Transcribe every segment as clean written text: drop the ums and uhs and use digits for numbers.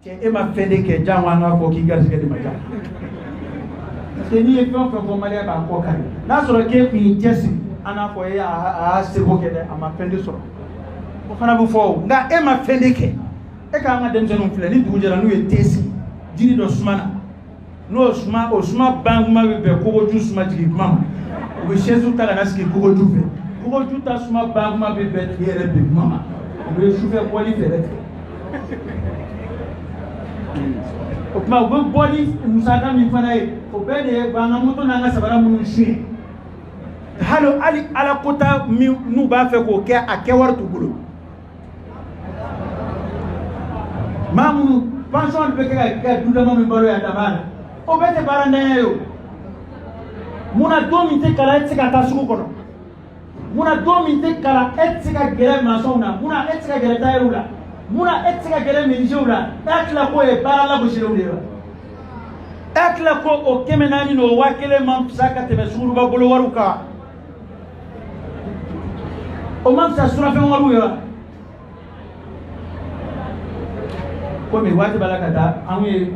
Cɛ e ma fɛn de kɛ jango an k'a fɔ k'i garisɛgɛ de ma diya. Parce que n'i ye fɛn o fɛn fɔ maliyɛn b'a kɔ kari. N'a sɔrɔ k'e kun y'i cɛsiri an n'a fɔ e a y'a seko kɛ dɛ a ma fɛn de sɔrɔ. O fana bɛ fɔ o nka e ma fɛn de kɛ. E k'an ka denmisɛnninw filɛ ni dugu jɛra n'u ye te sigi jiri dɔ suma na n'o suma o suma ban kuma bɛ bɛn kogoju suma jigin kuma ma u bɛ chaise ta ka na sigi kogoju fɛ kogoju ta suma ban kuma bɛ bɛn tile yɛrɛ bin kuma ma u bɛ sufɛ bɔli fɛɛrɛ tigɛ o tuma u bɛ bɔ ni musaka min fana ye o bɛɛ de ye an ka moto n'an ka sabara minnu suɲɛ hali ala kota min n'u b'a fɛ k'o kɛ a kɛ wari t'u bolo. Maa minnu pension bɛ kɛ ka kɛ dudama min balo yan daba la o bɛɛ tɛ baarantanya ye o. Munna don min tɛ kalan e tɛ se ka taa sugu kɔnɔ? Munna don min tɛ kalan e tɛ se ka gɛrɛ maçonw na? Munna e tɛ se ka gɛrɛ tailleur la? Munna e tɛ se ka gɛrɛ menuisier la? E hakili k'o ye baara lagosilenw de ye wa? E hakili ko o 400 n'o 1000 man fisa ka tɛmɛ sunguruba bolo wariw kan? O man fisa surafɛn wariw ye wa? Komi waati b'a la ka taa an ye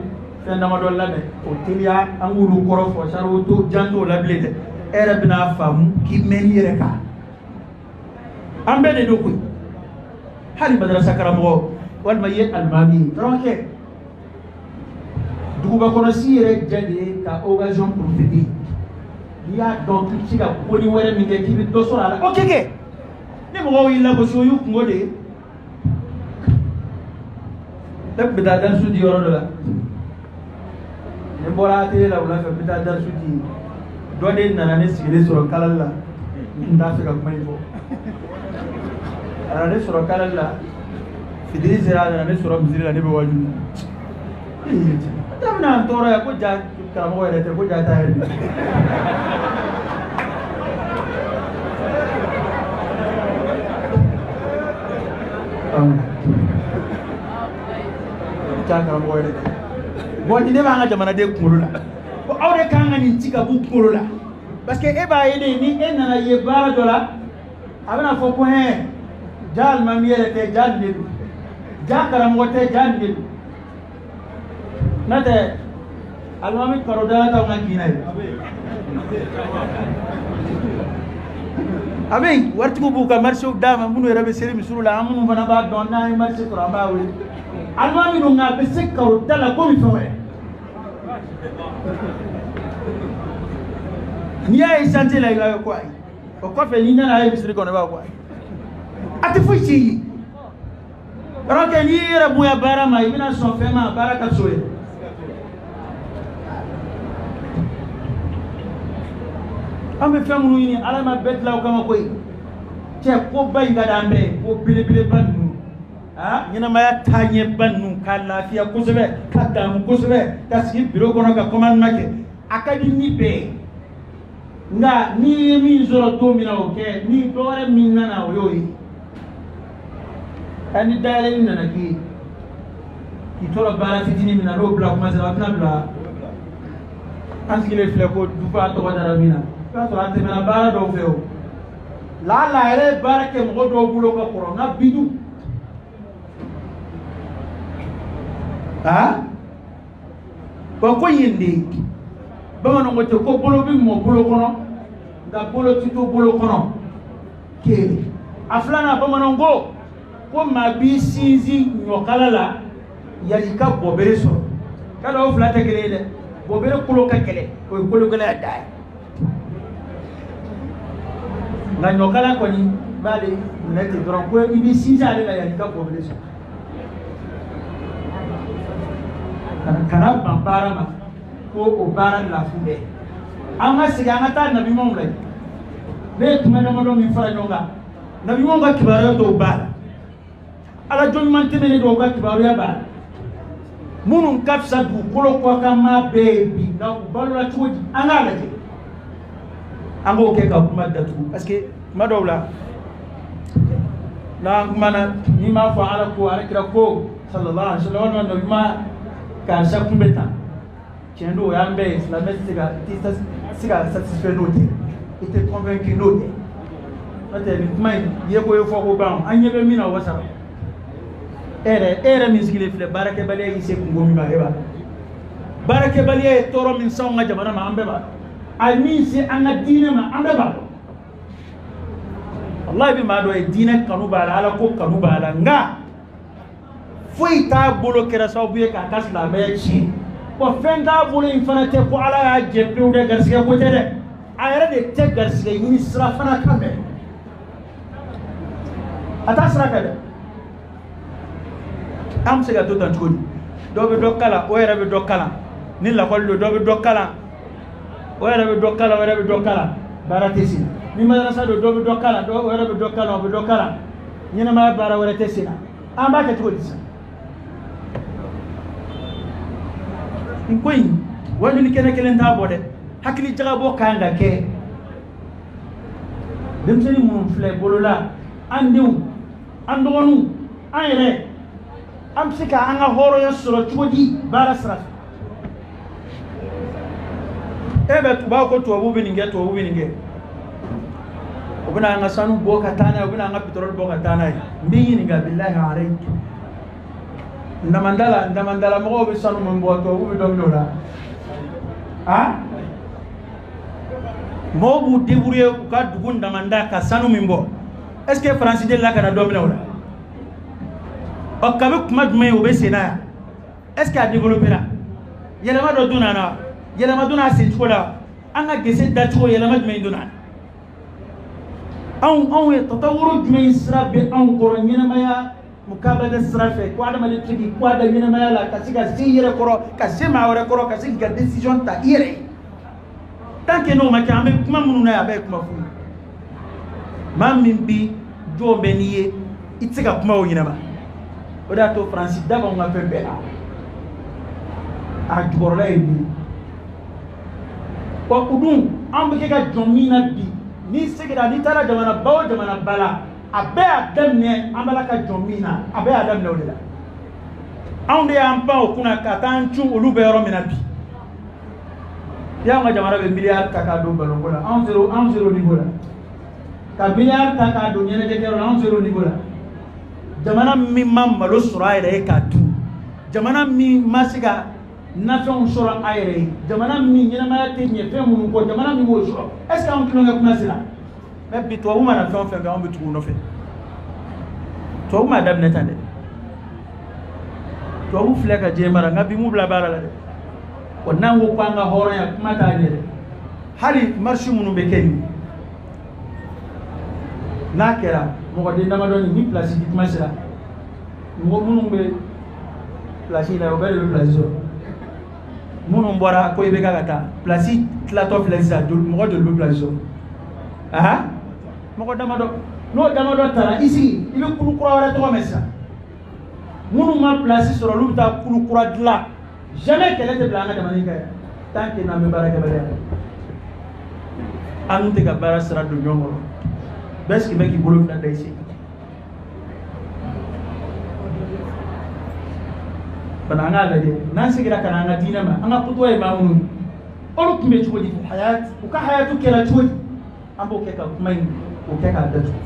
fɛn damadɔ labɛn o teliya an k'olu kɔrɔ fɔ sariw to jan t'o la bilen dɛ e yɛrɛ bɛna faamu k'i mɛn i yɛrɛ kan an bɛɛ de don koyi hali madarasa karamɔgɔ walima i ye alimami ye karamɔgɔkɛ duguba kɔnɔ si yɛrɛ jɛ de ye ka occasion profiter n'i y'a dɔn k'i bɛ se ka koni wɛrɛ min kɛ k'i bɛ dɔ sɔrɔ a la o kɛ ni mɔgɔw y'i lagosi o y'u kungo de ye. Ne tun bɛ taa darisu di yɔrɔ dɔ la ni n bɔra atelier la wula fɛ n bɛ taa darisu di dɔ de nana ne sigilen sɔrɔ kalali la n t'a fɛ ka kuma in fɔ a nana ne sɔrɔ kalali la fitiri sera a nana ne sɔrɔ misiri la ne bɛ waaju la n ta bɛna n tɔɔrɔ yan ko ja karamɔgɔ yɛrɛ tɛ ko ja ta yɛrɛ ja karamɔgɔ yɛrɛ tɛ bon nin de b'an ka jamanaden kunkolo la ko aw de kan ka nin ci ka b'u kunkolo la parce que e b'a ye de ni e nana ye baara dɔ la a bɛna fɔ ko hɛn ja alimami yɛrɛ tɛ ja nin de don ja karamɔgɔ tɛ ja nin de don n'o tɛ alimami karodala t'anw ka kin na ye a bɛ yen waritigiw b'u ka marché d'a ma minnu yɛrɛ bɛ seli misiriw la an minnu fana b'a dɔn n'an ye marché sɔrɔ an b'a wele alimami don nka a bɛ se karoda la komi fɛn wɛrɛ n'i y'a ye chantier la i b'a ye ko ayi o kɔfɛ n'i nana a ye misiri kɔnɔ i b'a fɔ ko ayi a tɛ foyi tiɲɛ i ye karamɔgɔkɛ n'i y'i yɛrɛ bonya baara ma i bɛna sɔn fɛn ma baara ka so ye. An bɛ fɛn minnu ɲini ala ma bɛɛ dilan o kama koyi cɛ koba in ka di an bɛɛ ye ko belebeleba ninnu aa ɲɛnamaya taaɲɛba ninnu ka lafiya kosɛbɛ ka daamu kosɛbɛ ka sigi biro kɔnɔ ka commandement kɛ a ka di ni bɛɛ ye nka n'i ye min sɔrɔ don min na o kɛ ni dɔ wɛrɛ min nana o y'o ye ɛ ni dayɛlɛli nana k'i ye k'i tora baara fitinin min na n'o bila kuma sera a tɛna bila an sigilen filɛ ko dufa tɔgɔ dara min na i b'a sɔrɔ a tɛmɛna baara dɔw fɛ o laala a yɛrɛ ye baara kɛ mɔgɔ dɔw bolo ka kɔrɔ nka bi dun aa wa ko in ye nin de ye bamananw ko ten ko bolo bɛ mɔ bolo kɔnɔ nka bolo ti to bolo kɔnɔ kelen a filanan bamananw ko ko maa b'i sinsin ɲɔkala la yanni ka bɔbere sɔrɔ k'a o fila tɛ kelen ye dɛ bɔbere kolo ka gɛlɛn o ye kolo gɛlɛya dan ye nka ɲɔkala kɔni b'ale minɛ ten dɔrɔn ko i b'i sinsin ale la yanni ka bɔbere sɔrɔ kana ban baara ma ko o baara lafu bɛɛ an ka segin an ka taa nabiɲumanw lajɛ ne ye tuma damadɔ min fara ɲɔgɔn kan nabiɲumanw ka kibaruya dɔw b'a la ala jɔn ɲuman tɛmɛnen dɔw ka kibaruya b'a la minnu ka fisa dugukolo kɔkan maa bɛɛ ye bi nka u balola cogo di an k'a lajɛ an k'o kɛ ka kuma datugu parce que kuma dɔw la n'an kumana n'i m'a fɔ ala ko ala kira ko sallallahu alaihi wa sallam walima nabiɲuman karisa kun bɛ tan tiɲɛ don o y'an bɛɛ ye silamɛ tɛ se ka satisfait n'o tɛ i tɛ convaincu n'o tɛ n'o tɛ nin kuma in ye ko ye fɔ ko ban an ɲɛ bɛ min na o wasara E yɛrɛ min sigilen filɛ baarakɛbaliya y'i se kungo min ma e b'a dɔn. Baarakɛbaliya ye tɔɔrɔ min s'anw ka jamana ma an bɛɛ b'a dɔn. A ye min se an ka diinɛ ma an bɛɛ b'a dɔn. Walahi bi maa dɔ ye diinɛ kanu b'a la, Ala ko kanu b'a la, nka foyi t'a bolo kɛra sababu ye k'a ka silamɛya tiɲɛ. Wa fɛn t'a bolo in fana tɛ ko Ala y'a jɛ pewu dɛ, garisigɛ ko tɛ dɛ. A yɛrɛ de tɛ garisigɛ ɲini sira fana kan dɛ. A t'a sira kan dɛ. An bɛ se ka to tan cogo di? Dɔ bɛ dɔ kalan, o yɛrɛ bɛ dɔ kalan. Ni lakɔli don, dɔ bɛ dɔ kalan, o yɛrɛ bɛ dɔ kalan, o yɛrɛ bɛ dɔ kalan. Baara tɛ sen na. Ni madarasa don, dɔ bɛ dɔ kalan, o yɛrɛ bɛ dɔ kalan, o bɛ dɔ kalan. Ɲɛnamaya baara wɛrɛ tɛ sen na. An b'a kɛ cogo di sisan? Nin ko in wajuli kɛnɛ kelen t'a bɔ dɛ. Hakili jagabɔ kan ka kɛ. Denmisɛnnin minnu filɛ bolola, an denw, an dɔgɔninw, an yɛrɛ, an bɛ se ka an ka hɔrɔnya sɔrɔ cogo di baara sira fɛ? E bɛ u b'a ko tubabu bɛ nin kɛ, tubabu bɛ nin kɛ. U bɛna an ka sanu bɔ ka taa n'a ye, u bɛna an ka pétrole bɔ ka taa n'a ye. N b'i ɲininka bilahi alayk. Ndamandala, ndamandala mɔgɔw bɛ sanu min bɔ, tubabu bɛ dɔ minɛ o la. Ah? Mɔgɔw b'u débrouiller u ka dugu ndamanda ka sanu min bɔ. Est-ce que Faransi delila ka na dɔ minɛ o la? Ɔ kabi kuma jumɛn ye o bɛ sen na yan? Est-ce que a développé la? Yɛlɛma dɔ donna na wa? Yɛlɛma donna a sen cogo la wa? An ka gese dacogo yɛlɛma jumɛn donna na? Anw ye tatawuro jumɛn sira bɛ anw kɔrɔ ɲɛnamaya mukabada sira fɛ ko adamaden tɛ se k'i kɔ da ɲɛnamaya la ka se ka se i yɛrɛ kɔrɔ, ka se maa wɛrɛ kɔrɔ, ka se k'i ka décision ta i yɛrɛ ye. Tant que n'o ma kɛ, an bɛ kuma minnu na yan, a bɛɛ ye kuma fu ye. Maa min bi jɔn bɛ n'i ye, i tɛ se ka kuma o ɲɛnama. O de y'a to Faransi da b'anw ka fɛn bɛɛ la. A jukɔrɔla ye min ye. Wa o dun, an bɛ kɛ ka jɔn min na bi, n'i seginna, n'i taara jamana ba o jamana ba la, a bɛɛ y'a daminɛ an b'a la ka jɔn min na, a bɛɛ y'a daminɛ o de la. Anw de y'an pan o kunna ka taa an cun olu bɛ yɔrɔ min na bi. Y'anw ka jamana bɛ miliyari ta k'a don balonko la, anw sera o niveau la. Ka miliyari ta k'a don ɲɛnajɛkɛyɔrɔ la, anw sera o niveau la. Jamana min ma malo sɔrɔ a yɛrɛ ye k'a dun, jamana min ma se ka nafɛnw sɔrɔ a yɛrɛ ye, jamana min ɲɛnamaya tɛ ɲɛ fɛn minnu kɔ, jamana min b'o sɔrɔ, est ce que anw tulonkɛ kuma sera? Mais bi tubabu mana fɛn o fɛn kɛ, anw bɛ tugu u nɔfɛ. Tubabu m'a daminɛ tan dɛ. Tubabu filɛ ka diɲɛ mara, nka bi m'u bila baara la dɛ. Wa n'an ko k'an ka hɔrɔnya, kuma t'a ɲɛ dɛ. Hali marche minnu bɛ kɛ nin, n'a kɛra mɔgɔ den damadɔni ni place di kuma sera, mɔgɔ minnu bɛ place la, o bɛɛ de bɛ place sɔrɔ. Minnu bɔra ko i bɛ ka taa place tilatɔ filɛ sisan, mɔgɔ joli bɛ place sɔrɔ? Aha, mɔgɔ damadɔ. N'o damadɔ taara i sigi, i bɛ kulu kura wɛrɛ tɔgɔ mɛn sisan. Minnu ma place sɔrɔ, olu bɛ taa kulu kura dilan. Jamais kɛlɛ tɛ bila an ka jamana in kan yan tant que n'an bɛ baarakɛbaliya la. An dun tɛ ka baara sira don ɲɔgɔn kɔrɔ. Bɛɛ sigi bɛ k'i bolo fila da i sen. Fana an k'a lajɛ, n'an seginna ka na an ka diinɛ ma, an ka kutuba ye maa minnu ye, olu tun bɛ cogo di? Hayat, u ka hayatu kɛra cogo di? An b'o kɛ ka kuma in, k'o kɛ k'a datugu.